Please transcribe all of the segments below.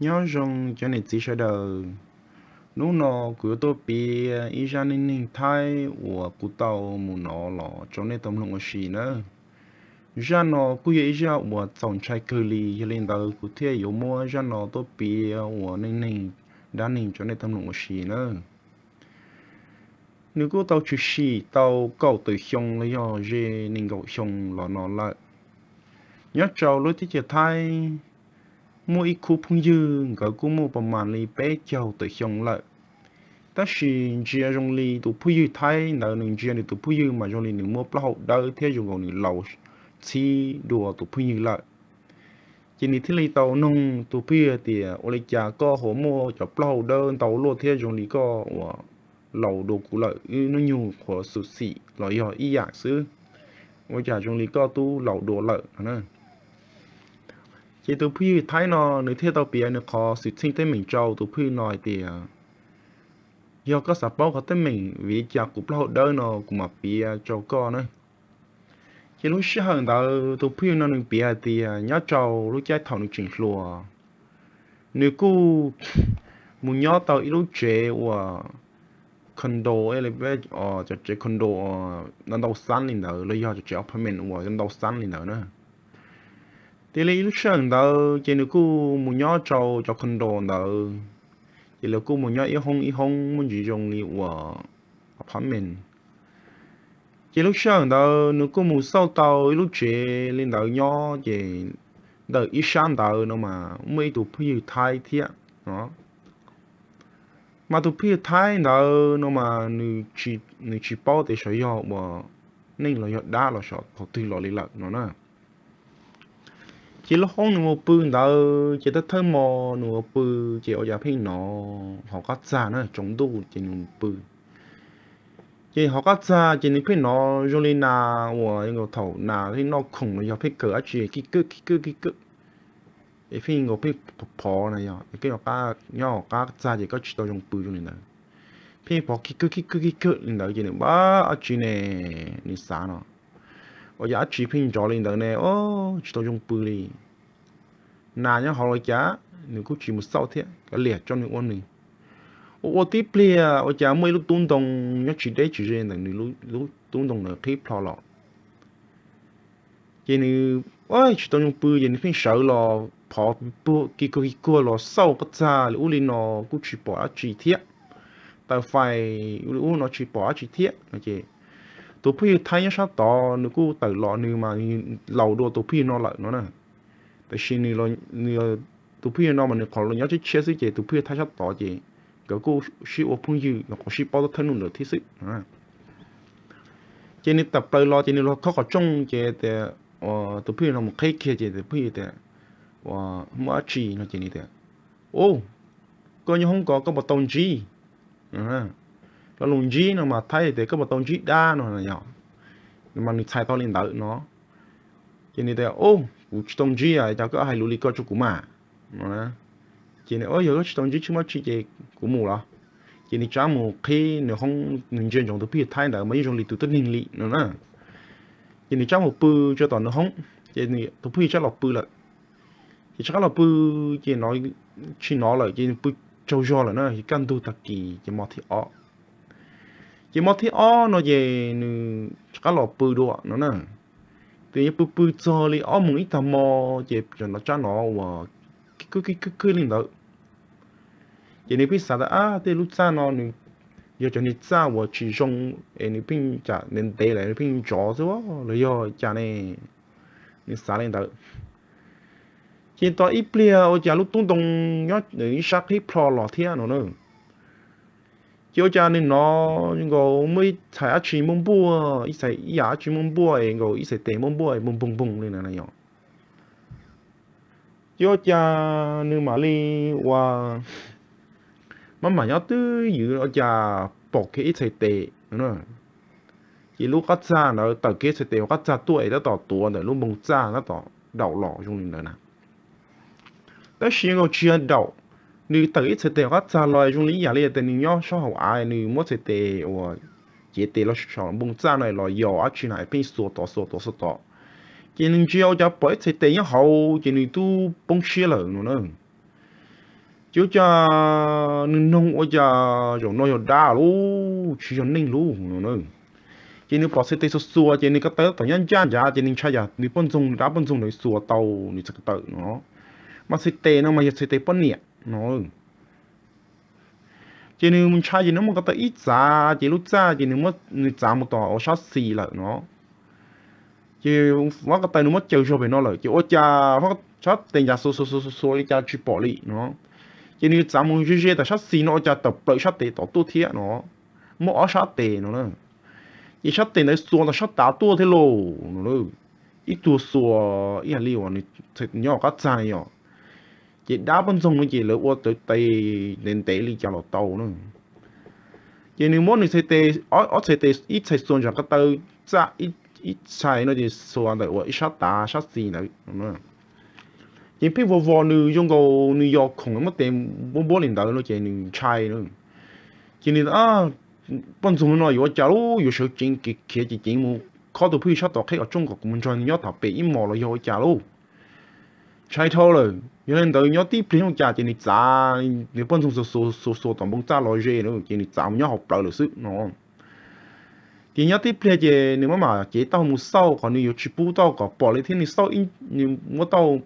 Nyob zoo cov niam txiv sawv daws, hnub no kuv yuav tuaj piav ib zaj neej neeg Thaib uas kuv tau mus hnov los rau nej tau mloog ua si nawb. Zaj no kuj yog ib zaj uas txaus ntshai kawg li, yog li ntawd kuv thiaj yuav muab zaj no tuaj piav ua neej neeg dab neeg rau nej tau mloog ua si nawb. Nws kuj tau tshwm sim tau kaum tawm xyoo los yog ze nees nkaum xyoo los no lawm. Nyob rau lub teb chaws Thaib, muaj ib khub phooj ywg, nkawd kuj muaj pas mas li peb caug tawm xyoo lawm. Tab sis ntsia zoo li tus phooj ywg Thaib ntawd, nws ntsia nws tus phooj ywg mas zoo li nws muaj plaub hau dawb thiab zoo nkaus nws laus txhib dua tus phooj ywg lawm. Ces nws thiaj li tau noog tus phooj ywg tias, ua li cas koj ho muaj cov plaub hau dawb ntau luaj thiab zoo li koj uas laus dua kuv lawm, wb hnub nyoog qhuav xum xim los yog ib yam xwb, ua cas zoo li koj twb laus dua lawm no na. Ces tus phooj ywg Thaib no nws thiaj tau piav nws qhov xwm txheej teeb meem rau tus phooj ywg no hais tias, yog koj xav paub qhov teeb meem vim li cas kuv plaub hau dawb no kuv mam piav rau koj na. Ces lub sij hawm ntawd tus phooj ywg no nws piav hais tias nyob rau lub caij thaum nws tseem hluas, nws kuj mus nyob tau ib lub tsev uas condo, cov tsev condo ntau ntau xab li ntawd los yog cov tsev apartment uas ntau xab li ntawd na. Tias li ib lub sij hawm ntawd ces nws kuj mus nyob rau cov condo ntawd, ces lawv kuj mus nyob ib hoob ib hoob muaj ntsis zoo li uas apartment. Ces lub sij hawm ntawd nws kuj mus xauj tau ib lub tsev li ntawd nyob, ces ntawm ib sab ntawd no mas muaj ib tus phooj ywg Thaib thiab no. Mas tus phooj ywg Thaib ntawd no mas nws tsis paub tias xyov yog uas neeg los yog dab los xyov thaum twg los li lawm no na. Ces lub hoob nws mus pw ntawd ces thawj thawj hmo nws mus pw, ces ua cas pheej hnov hauv qab txag na, tsaus ntuj ces nws mus pw. Ces hauv qab txag ces nws pheej hnov zoo li nas uas nkaus thaum nas pheej noj khoom los yog pheej kawm dab tsi kij kawj kij kawj kij kawj, es pheej nkaus pheej phov na, yog koj nyob hauv qab txag ces koj tsis tau zoo pw zoo li ntawd. Pheej phov kij kawj kij kawj kij kawj li ntawd ces nws, ab, dab tsi ne? Nws xav no, ua cas dab tsi pheej nrov li ntawd ne, o, tsis tau zoo pw li. Nas nyob hauv los cas nws kuj tsis mus xauj thiab, kav liam tso nws ua nws. Ua ua tib pliag ua cas muaj ib lub tub ntoo nyob tsis deb tsis ze ntawm nws lub tub ntoo ntawd qhib plho los. Ces nws, tsis tau zoo pw ces nws pheej sawv los phov kij kuag kij kuag los xauj qab txag li ub li no kuj tsis pom dab tsi thiab. Taws fais li ub no tsis pom dab tsi thiab no ces tus phooj ywg Thaib nyob sab tod nws kuj tawm los, nws mas laus dua tus phooj ywg no lawm no na. Tab sis nws, tus phooj ywg no mas nws qhov los nyob tshiab tshiab xwb ces tus phooj ywg Thaib sab tod ces nkawd kuj sib ua phooj ywg los qhov sib paub thawj hnub ntawd thiab xwb. Ces nws tawm plaws los ces nws los khob qhov rooj ces tias, tus phooj ywg no mus qhib kiag ces tus phooj ywg tias, ua, muaj dab tsi no ces nws tias, u, koj nyob hoob ko koj puas tau ntsib? Lo lus ntsib no mas Thaib tias koj puas tau ntsib dab no yog, mas nws txhais tau li ntawd no. Ces nws tias, u, kuv tsis tau ntsib, cas koj hais lus li ko rau kuv mas no. Ces nws, yog koj tsis tau ntsib tsis muaj dab tsi ces kuv mus los. Ces nws rov mus qhib nws hoob, nws ntsia ntsoov tus phooj ywg Thaib ntawd mas yeej zoo li tus tib neeg li no na. Ces nws rov mus pw rau tom nws hoob, ces tus phooj ywg rov los pw lawm. Ces rov qab los pw, ces tsis hnov lawm ces nws pw tsaug zog lawm na, kaj ntug tag kis ces hmo thib ob. Ces hmo thib ob no ces nws rov qab los pw dua no na. Ces nws pw pw txog li ob moos ib tag hmo, ces tsam no tsab no uas kij kwj kij kwj kwj li ntawd. Ces nws pheej xav tias, ab, tej lub txaj no nws yog cov niag txaj uas tsis zoo es nws pheej tsam ntev ntev lawm nws pheej nrov xwb los yog cas ne? Nws xav li ntawd. Ces tau ib pliag ua cas lub tub ntoo nyob ib sab qhib plho los thiab no na. Ces ua cas nws hnov nkaus muaj ib txhais dab tsi npuaj npuaj, ib txhais ib yam dab tsi npuaj npuaj es nkaus ib txhais tes npuaj npuaj npoog npoog npoog li na yom. Ces ua cas nws mam li ua, maj mam nyob twj ywm ua cas pom kiag ib txhais tes no na. Ces lub qab txag ntawd tawm kiag ib txhais tes hauv qab txag tuaj es tab tom tuav ntawm lub npoo txaj tab tom daum los zoo li ntawd na. Tab sis nkaus tsis yog daum, nws tawm ib txhais tes hauv qab txag los zoo li ib yam li tias nws nyob sab hauv av nws muab txhais tes uas cev tes los saum npoo txaj no los yos dab tsi na es pheej xuas tod xuas tod xuas tod. Ces nws ntsia ua cas pom ib txhais tes nyob hauv ces nws twb poob siab lawm no na. Ces ua cas nws noog ua cas zaum no yog dab lub tsis yog neeg lub no. Ces nws pom txhais tes xuas xuas ces nws ko taw tom nyob ncaj nrav ces nws ntshai yam nws poj ntxoog, nws dab poj ntxoog ntawd xuas tau nws txhais ko taw no. Mas txhais tes no mas yog txhais tes poj niam no. Ces nws ntshai ces nws muab ko taw ib txav ces lub txaj ces nws txav mus tom sab xis lawm no. Ces muab ko taw nws muab caws zog pem no lawm ces ua cas sab tes ncav xuas xuas xuas xuas li cas tsis pom li no. Ces nws txav mus ze ze tom sab xis no ua cas tawm plaws sab tes tom tuaj thiab no, muaj ob sab tes no. Ces sab tes ntawd xuas tom sab tav tuaj thiab lauj no. Ib tug xuas ib yam li uas nws nyob qab txag yom. Ces dab poj ntxoog no ces lawv ua tawv tes ntev ntev li cas los tau na. Ces nws muab nws txhais tes, ob txhais tes ib txhais xuas ntawm ko taw txaj, ib txhais no ces xuas ntawm uas ib sab tav sab xis ntawd. Ces pheej vos vos nws zoo nkaus nws yog khoom muab tes npuab npuab li ntawd no ces nws ntshai na. Ces nws, poj ntxoog no yuav ua cas lub, yuav sawv ceev khiav ces ceev mus khob tus phwj sab tom qheb kom tsooj kom kuv mus nrog nws nyob tom pem ib hmos los yog ua cas lauj. Ntshai dhau lawm, yog li ntawd nyob tib pliag zoo cas ces nws txav, nws poj ntxoog xuas xuas xuas tom npoo txaj los ze na ces nws txav mus nyob hauv plawv lawm xwb no. Ces nyob tib pliag ces nws maj mam cev taub hau mus xauj qhov nws yuav tsis pub tau kom pom li thiab nws xauj, nws muab taub hau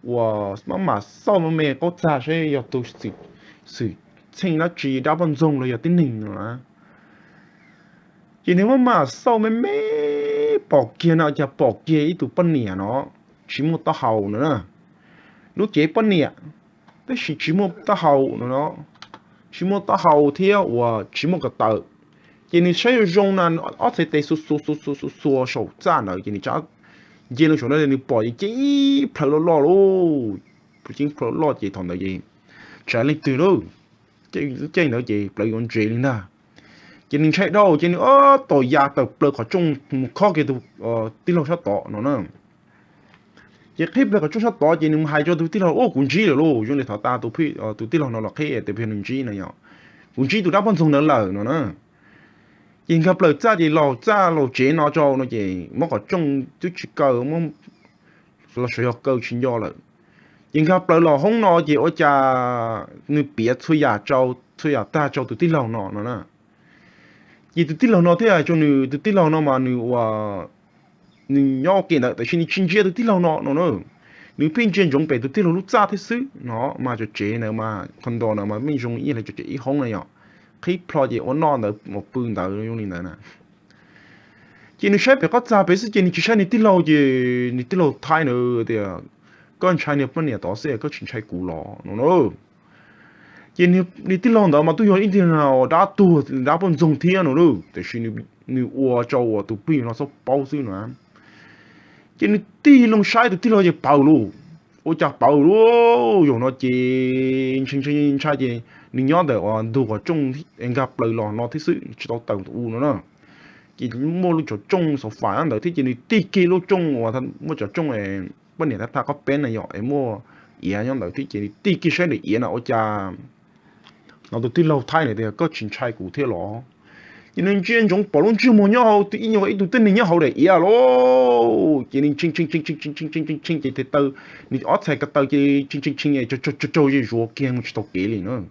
uas maj mam xauj me me qaub txag saib yog tus xwm txheej dab tsi, dab poj ntxoog los yog tib neeg no na. Ces nws maj mam xauj me me pom kiag no cas pom kiag ib tug poj niam no tsis muaj taub hau no na. Lub cev poj niam tab sis tsis muaj taub hau no, tsis muaj taub hau thiab uas tsis muaj ko taw. Ces nws saib zoo zoo na, ob txhais tes xuas xuas xuas xuas xuas xuas saum txaj ntawd ces nws tsa nce loo saum no nws pom ces cia li plhaw loj loj lauj. Ces plhaw loj ces thaum ntawd ces tsis hais leej twg lauj, lub caij ntawd ces plawv yuav ntsev li ntag. Ces nws ntshai dhau ces nws ob tom ya tawm plaws qhov rooj mus khob kiag tus tij laug sab tod no na. Ces qhib plaws qhov rooj sab tod ces nws mus hais rau tus tij laug, Ua kuv ntsib lawm lauj, zoo li thov tas tus, tus tij laug no los qhib tes pia nws ntsib no yom, kuv ntsib tus dab poj ntxoog ntawd lawm no na. Ces nkag plaws txaj ces los txaj los tsev no rau no ces muab qhov rooj twb tsis kaw, muab los sav yog kaw tsis nco lawm. Ces nkag plaws los hoob no ces ua cas nws piav txhua yam, txhua yam tag rau tus tij laug no no na. Ces tus tij laug no thiaj hais rau nws, tus tij laug no mas nws ua, nws nyob ua ke ntawd tab sis nws tsis ntsia tus tij laug no no na. Nws pheej ntsia ntsoov pem tus tij laug lub txaj thiab xwb no, mas cov tsev ntawd mas condo ntawd mas pheej zoo ib yam li cov tsev ib hoob na yom. Qhib plho ces ua noj ntawd ua pw ntawd zoo li ntawd na. Ces nws saib pem qab txag pem xwb ces nws tsis saib nws tij laug ces nws tij laug thaij ntawd tias, Koj ntshai niag poj niam tod xwb koj tsis ntshai kuv los no na. Ces nws tij laug ntawd mas twb yog ib tug dab tuag dab poj ntxoog thiab no na, tab sis nws ua rau uas tus plig no txhob paub xwb no. Ces nws tig loo saib tus tij laug ces pawg lug, ua cas pawg lug, zaum no ces ntshai ntshai ces nws nyob ntawm uas ntug qhov rooj nkag plaws los no thiab xwb tsis tau tawm tus u no na. Ces muaj lub cov rooj xov fam nyob ntawd thiab ces nws tig kiag lub rooj uas muaj cov rooj poj niam thaj thaj qab peb na yom es muaj iav nyob ntawd thiab ces nws tig kiag saib daim iav na ua cas no tus tij laug thaij ntawd tias, Koj tsis ntshai kuv thiab los? Ces nws ntsia ntsoov pom lub ntsej muag nyob hauv, ib nyuag ib tug tib neeg nyob hauv daim iav lauj. Ces nws tshee tshee tshee tshee ces tes taw, nws ob txhais ko taw ces tshee tshee tshee es tsaug tsaug zis zuav kiag mus tsis tau kev li na.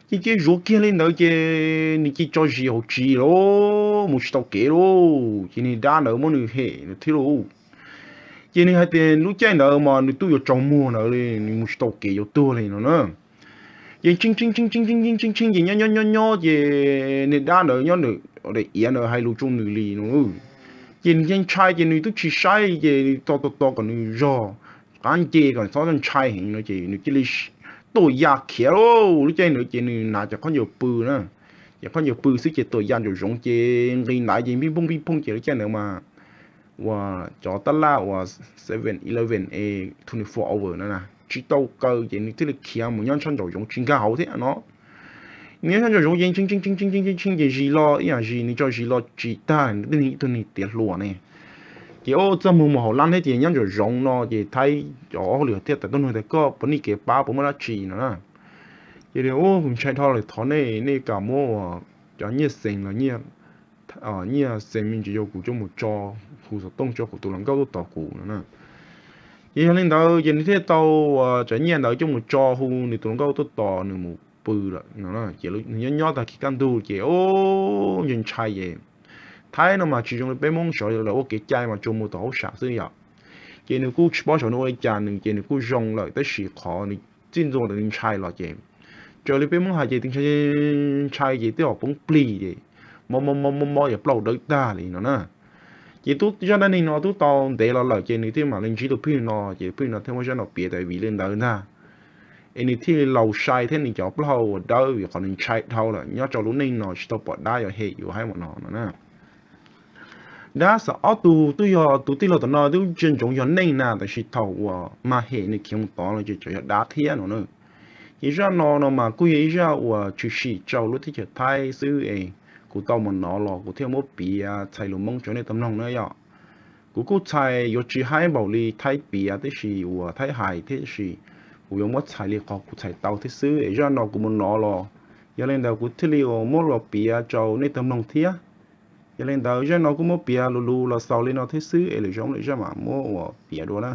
Ces cia zuav kiag li ntawd ces nws cia tso zis hauv tsis lauj, mus tsis tau kev lauj. Ces niag dab ntawd muab nws hem thiab lauj. Ces nws hais tias lub caij ntawd mas nws twb yuav tsaus muag ntawd li, nws mus tsis tau kev yuav tuag li no na. Ces tshee tshee tshee tshee tshee tshee ces nyob nyob nyob nyob ces niag dab ntawd nyob daim iav ntawd hais lus rau nws li no. Ces nws ntshai ces nws twb tsis saib ces nws to to to kom nws zog qab nce kom txhob ntshai heev no ces nws cia li tuaj ya khiav lauj. Lub caij ntawd ces nws hnav cov khaub ncaws pw na, cov khaub ncaws pw xwb ces tuaj ya nraum zoov ces nqis ntaiv ces npij npooj npij npooj ces lub caij ntawd mas uas cov tab laj uas seven eleven e twenty four hour na tsis tau kaw ces nws thiaj li khiav mus nyob sab nraum zoov tsis nkag hauv thiab no. Nws nyob sab nraum zoov ces tshee tshee tshee tshee ces zis los ib yam zis, nws tso zis los tsis tag, tib neeg ib tug neeg tiav hluas ne. Ces txaj muag mus hauv lab thiab ces nyob nraum zoov no ces thaib cov hauj lwm thiaj tawm tuaj nug tias, Koj puas need kev pab, puas muaj dab tsi no na? Ces kuv ntshai dhau lawm, thov nej, nej kam muab cov nyiaj xees los nyiaj xees me ntsis rau kuv coj mus tso hu xov tooj tso kuv tus hluas nkauj tuaj tos kuv no na. Ces yog li ntawd ces nws thiaj tau tsav nyiaj ntawd coj mus tso hu nws tus hluas nkauj tuaj tos nws mus pw lawm no. Ces nws nyob nyob tag kis kaj ntug ces ntshai ntshai ces Thaib no mas tsis zoo li peb Hmoob, sav lawv ua kev cai mas tsuas mus tom hauj sam xwb yom. Ces nws kuj tsis paub sav nws ua li cas nws ces nws kuj zoo lawm tab sis qhov nws txij ntxuag ntawm nws ntshai los ces raws li peb Hmoob hais ces twb ntshai ntshai ces twb poob plig ces mob mob mob mob yuav plaub dawb tag li no na. Ces zaj dab neeg no twb tau ntev los lawm ces nws thiaj mam li ntsib tus phwj no ces tus phwj no thiaj muab zaj no piav tas vim li ntawd ntag es nws thiaj li laus sai thiab nws cov plaub hau uas dawb vim qhov nws ntshai dhau lawm nyob rau lub neej no tsis tau pom dab yuav hem yuav haib mus no no na. Dab xav ob tug twb yog tus tij laug tom no twb ntsia ntsoov yog neeg na tab sis thaum uas mas hem nws khiav mus tod no ces tseem yog dab thiab no na. Ces zaj no no mas kuj yog ib zaj uas tshwm sim rau lub teb chaws Thaib xwb es kuv tau mus hnov los kuv thiaj muab piav txhais lus Hmoob rau nej tau mloog na yom. Kuv kuj txhais yuav tsis haib npaum li Thaib piav tab sis uas Thaib hais thiab sis kuv yuav muab txhais li qhov kuv txhais tau thiab xwb es zaj no kuv mus hnov los yog li ntawd kuv thiaj li uas muab los piav rau nej tau mloog thiab. Yog li ntawd zaj no kuj muab piav lus lus los xaus li no thiab xwb es lwm zaus lwm zaj mam muab uas piav dua na.